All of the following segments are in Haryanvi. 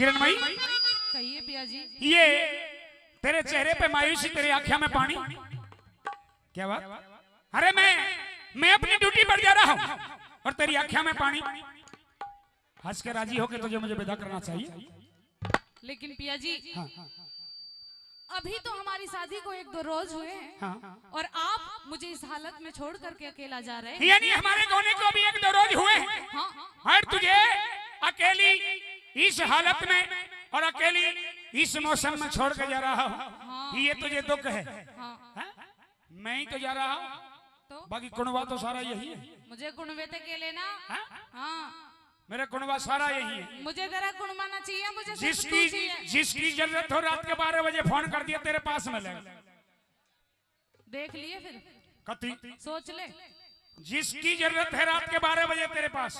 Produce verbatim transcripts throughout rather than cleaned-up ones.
किरण भाई, कहिए पिया जी। ये तेरे चेहरे पे मायूसी, तेरी आंखों में पानी, क्या बात? अरे मैं मैं अपनी ड्यूटी पर जा रहा हूँ और तेरी आंखों में पानी। हंस के राजी होके तुझे मुझे विदा करना चाहिए। लेकिन पिया जी, हाँ। अभी तो हमारी शादी को एक दो रोज हुए हैं, हाँ। और आप मुझे इस हालत में छोड़ करके अकेला जा रहे हैं। यानी हमारे होने को अभी एक दो रोज हुए हैं, हाँ। और तुझे अकेली इस हालत में और अकेली इस मौसम में छोड़ के जा रहा हूँ, हाँ। ये तुझे दुख है। हाँ। हाँ? मैं ही तो जा रहा हूँ, तो? बाकी कुणवा तो सारा यही है। मुझे कुणवे ते के लेना? हाँ? हाँ। मेरा कुणवा सारा यही है। मुझे तेरा कुणवा ना चाहिए, मुझे सिर्फ तू जिसकी चाहिए। जिसकी जरूरत हो, रात के बारह बजे फोन कर दिया, तेरे पास मिलेगा। देख लिए फिर। कति? सोच ले। जिसकी जरूरत है रात के बारह बजे तेरे पास।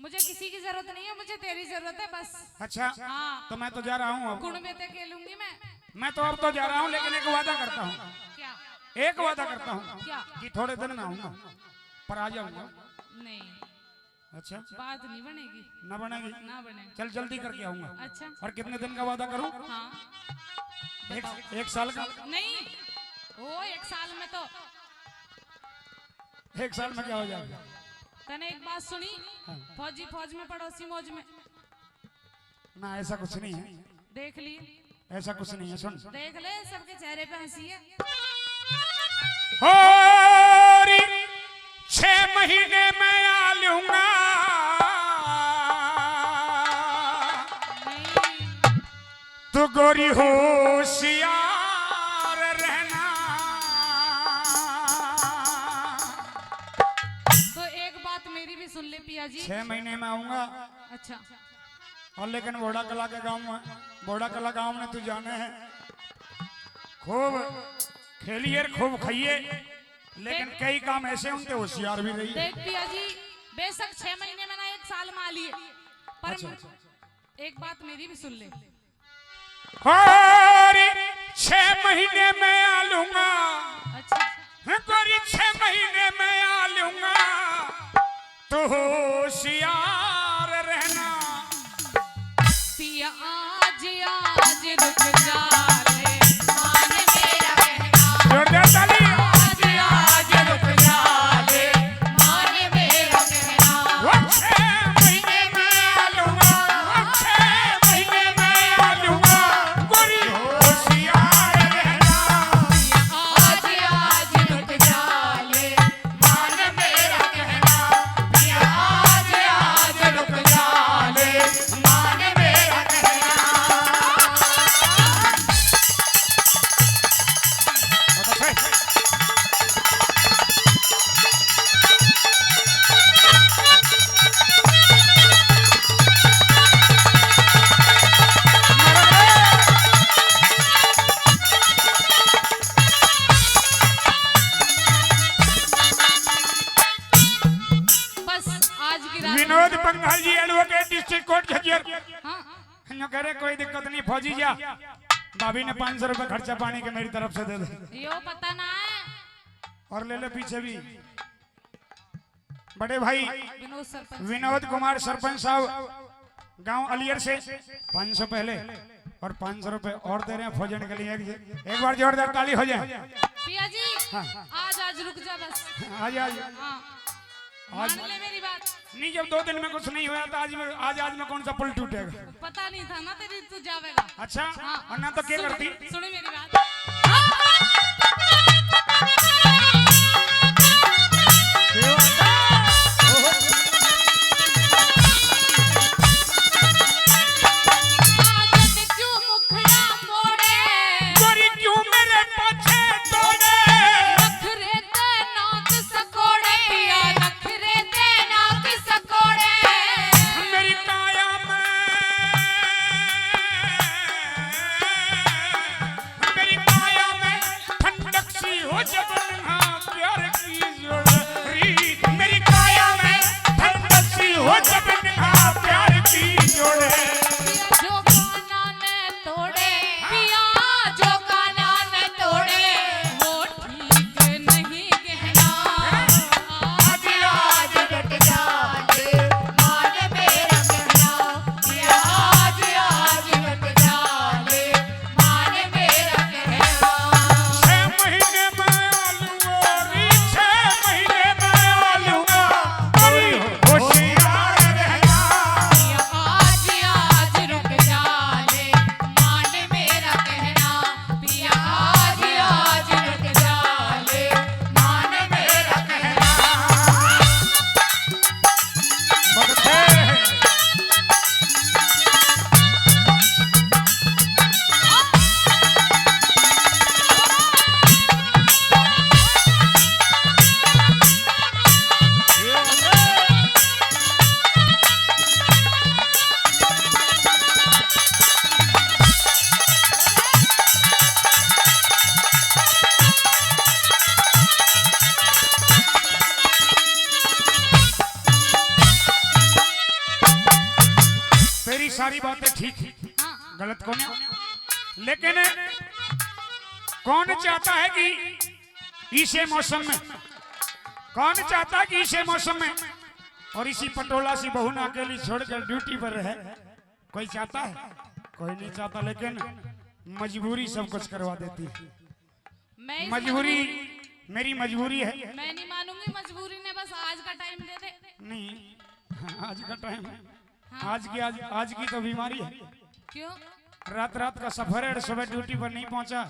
मुझे किसी की जरूरत नहीं है, मुझे तेरी जरूरत है बस। अच्छा, हाँ। तो मैं तो जा रहा हूँ अब। कुणवे ते के लूंगी मैं। मैं तो अब तो जा रहा हूँ, लेकिन एक वादा करता हूँ। क्या? एक वादा करता हूँ क्या? कि थोड़े दिन में आऊंगा, पर आ जाऊंगा। नहीं। अच्छा। बात नहीं बनेगी। ना बनेगी? ना बने। चल, जल्दी करके आऊंगा। अच्छा। और कितने दिन का वादा करूं? हाँ। एक, बताओ। एक साल का? नहीं, ओ, एक साल में तो एक साल में क्या हो जाएगा? तने एक बात सुनी? हाँ। फौजी फौज में, पड़ोसी मौज में। ना, ऐसा कुछ नहीं है। देख लिए। ऐसा कुछ नहीं है, सुन। देख ले, सबके चेहरे पे हंसी है। और छह महीने में आ लूंगा, नहीं। तू गोरी होशियार रहना। तो एक बात मेरी भी सुन ले पिया जी। छह महीने में आऊंगा। अच्छा। और लेकिन बोड़ा कला के गांव में, बोड़ा कला गांव में तू जाने है, खूब खेलिए, खूब खाइए, लेकिन देख, कई काम ऐसे उनके होशियार भी रही। देख पिया जी, बेशक छह महीने में ना, एक साल में आ लिए, पर अच्छा, अच्छा। एक बात मेरी भी सुन ले। और छह महीने में आ लूंगा। अच्छा। गोरी, छह महीने में आ लूंगा, तो होशियार रहना। पिया आज, आज रुक जा ले, मान मेरा कहना। जोरदार ताली। आज, आज रुक जा ले, मान मेरा कहना। वो छह महीने में आ लूंगा, वो छह महीने में आ लूंगा, गोरी होशियार रहना। आज, आज रुक जा ले, मान मेरा कहना, पिया आज, आज रुक जा ले, मान मेरा कहना। बहुत अच्छा है। बस आज की रात विनोद पंघाल जी, एडवोकेट, डिस्ट्रिक्ट कोर्ट झज्जर। हाँ। यूं कह रहे, कोई दिक्कत नहीं, फौजी जा, भाभी ने पाँच सौ रुपए खर्चा पानी के मेरी तरफ से दे दे। यो पता ना है। और ले ले पीछे भी। बड़े भाई विनोद सरपंच। विनोद कुमार सरपंच साहब, गांव अलियर से पाँच सौ पहले और पाँच सौ रुपए और दे रहे हैं फौजन के लिए। एक, एक बार जोरदार ताली हो जाए। पिया जी, हाँ। आज, आज रुक जा बस। आज, आज। हाँ। आज मान ले मेरी बात। नहीं, जब दो दिन में कुछ नहीं हुआ तो आज में, आज, आज में कौन सा पुल टूटेगा? पता नहीं था ना तेरी, तू जावेगा। अच्छा, हाँ। और ना तो क्या सुन, करती? सुनी मेरी बात। आदत क्यों मुखड़ा मोड़े? गोरी क्यों मेरे पाछे दौड़े? नखरे ते नाक सकोड़े, या नखरे ते नाक सकोड़े। मेरी काया में, मेरी काया में गलत कोन्या। लेकिन कौन चाहता है कि इसे मौसम में, कौन चाहता है कि इसे मौसम में और इसी पटोला सी बहू ना अकेली छोड़कर ड्यूटी पर रहे? कोई चाहता है? कोई नहीं चाहता, लेकिन मजबूरी सब कुछ करवा देती है। मैं इस मजबूरी, मजबूरी, मेरी मजबूरी है। मैं नहीं मानूंगी मजबूरी ने, बस आज का टाइम दे दे। नहीं, आज का टाइम है। हाँ। आज की, आज, आज की तो बीमारी है। क्यों? रात रात का सफर है, सुबह ड्यूटी पर नहीं पहुंचा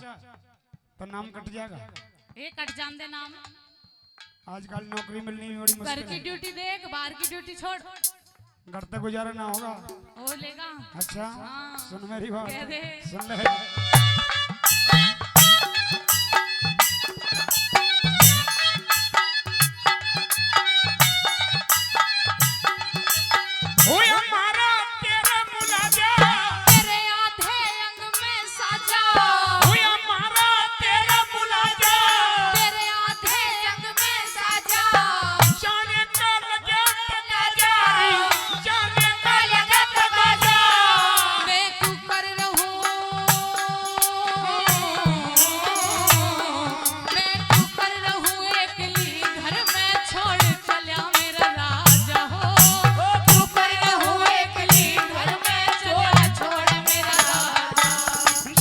तो नाम कट जाएगा। ए, कट जान दे नाम। आजकल नौकरी मिलनी भी बड़ी मुश्किल है। घर की ड्यूटी देख, बाहर की ड्यूटी छोड़। घर तक गुजारा ना होगा। हो लेगा। अच्छा, हाँ। सुन मेरी बात। कह दे। सुन ले। हुआ मारा तेरा मुलाजा। तेरे आधे अंग में साजा। हुआ मारा तेरा मुलाजा। तेरे आधे अंग में साजा। जाने का लगा तकाजा। जाने का लगा तकाजा। मैं क्यों कर रहूं, मैं क्यों कर रहूं एकली घर में, छोड़ चल्या मेरा राजा हो। क्यों कर रहूं एकली घर में, छोड़, छोड़ मेरा राजा।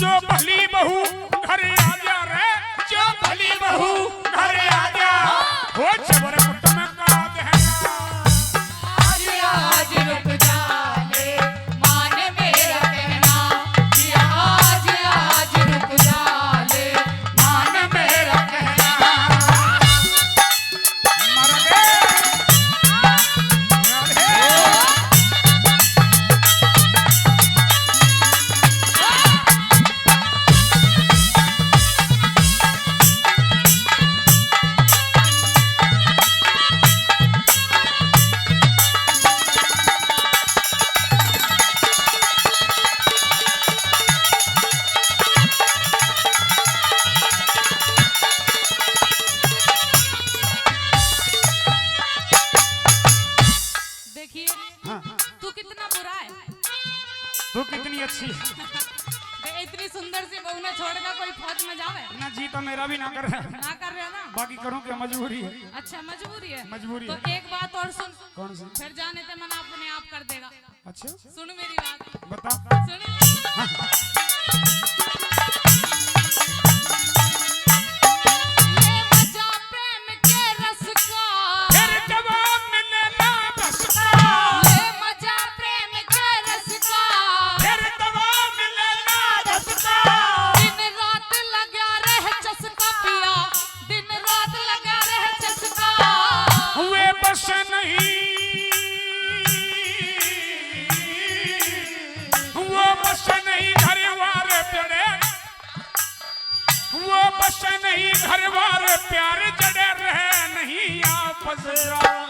जो भली बहू घर आ जा रे, जो भली बहू घर आ जा। हो जबर कुटम का देना। आज, आज रुक जा ले, मान मेरा कहना। कि आज, आज रुक जा ले, मान मेरा कहना। मर गए। मर गए। देखिए, हाँ। तू कितना बुरा है। तू कितनी अच्छी है। बे, इतनी सुंदर सी बहू ने छोड़कर कोई फौज में जावे? ना, जी तो मेरा भी ना कर रहा। ना कर रहे हो ना? बाकी करूँ क्या, मजबूरी है। अच्छा, मजबूरी है। मजबूरी तो है। एक बात और सुन। कौन सी? फिर जाने ते मन अपने आप कर देगा। अच्छा। सुन मेरी बात। बता। सुन। हाँ। ले मजा प्रेम के रस का। फिर दवा मिले ना बस का। ले मजा प्रेम के रस का। फिर दवा मिले ना बस का। दिन रात लगा रह चस्का पिया, दिन रात लगा रह चस्का। हुए बस नहीं, हुए बस नहीं घर वार प्यारे। हुए बस नहीं घर बार प्यार जड़े रहे नहीं आपस।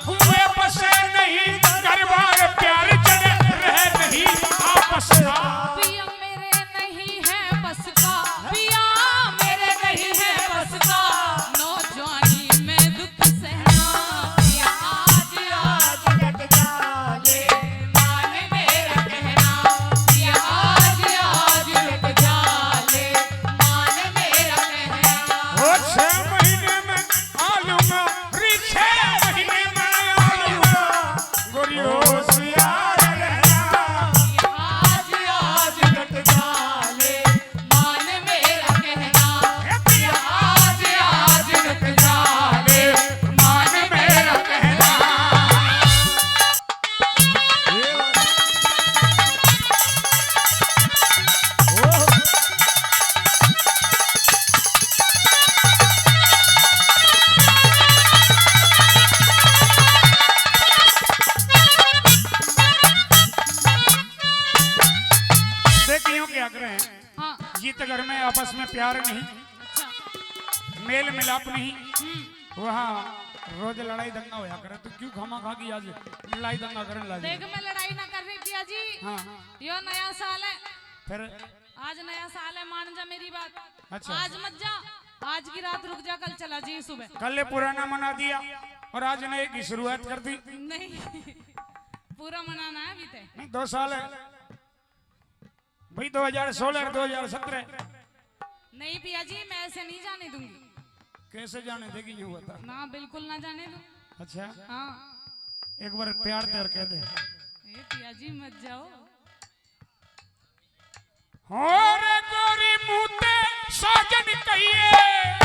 हुए बस नहीं घर बार प्यार जड़े रहे नहीं आपस। पिया मेरे नहीं है बस का, पिया मेरे नहीं है बस का, नौजवानी में दुख सहना। पिया आज, आज डट जा ले, मान मेरा कहना। पिया आज, आज डट जा ले, मान मेरा कहना। वो छह महीने में आ लूंगा, री छह महीने में आ लूंगा, गोरी होशियार रहना। आज, आज डट जा ले, मान मेरा कहना। आज, आज डट जा ले, मान मेरा कहना। ये बात। ओह। देखियो क्या करें, हाँ। ये तो घर में आपस में प्यार नहीं, अच्छा। मेल मिलाप नहीं, हम्म। वहाँ रोज लड़ाई दंगा होया करे, तो क्यों खामा खा की आज लड़ाई दंगा करने लग देख, गई? मैं लड़ाई ना कर रही पिया जी। हाँ। यो नया साल है। फिर? आज नया साल है, मान जा मेरी बात। अच्छा। आज मत जा, आज की रात रुक जा, कल चला जी सुबह। कल पुराना मना दिया और आज नए की शुरुआत कर दी। नहीं, पूरा मनाना है अभी ते। नहीं, दो साल है। भाई, दो हज़ार सोलह और दो हज़ार सत्रह। नहीं पिया जी, मैं ऐसे नहीं जाने दूंगी। कैसे जाने देगी, यूं बता। ना, बिल्कुल ना जाने दूं। अच्छा, हाँ। एक बार प्यार तेर कह दे। ए पिया जी, मत जाओ। हो रे गोरी, मुंह ते साजन कहिए,